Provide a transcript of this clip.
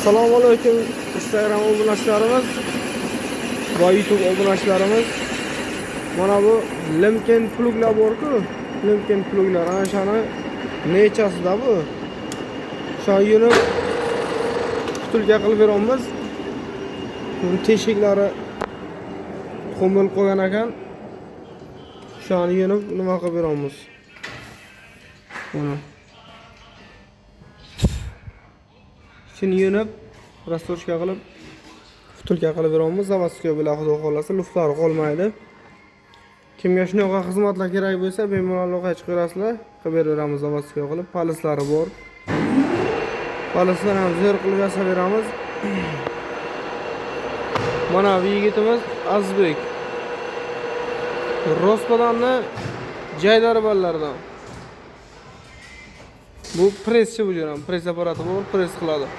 Assalomu alaykum, Instagram obunachilarimiz va YouTube obunachilarimiz. Mana bu Lemken pluglar bor-ku, Lemken pluglar ana shuni nechasida bu? Shuni yunib втулка qilib beramiz. Buni teshiklari tuxum bo'lib qolgan ekan. Shuni yunib nima qilib beramiz. Buni ichini yunib, расточка qilib, втулка qilib beramiz. Заводской bilan, xudo xohlasa, luftlari qolmaydi. Kimga shunaqa xizmatlar kerak bo'lsa, bemalol aloqaga chiqaverasizlar, qilib beraveramiz заводской qilib. Palislari bor. Palislar ham zo'r qilib yasab beramiz. Mana bu yigitimiz Azizbek. Rospadanni jaydari ballaridan. Bu presschi, bu jo'ram, press apparati bor, press qiladi.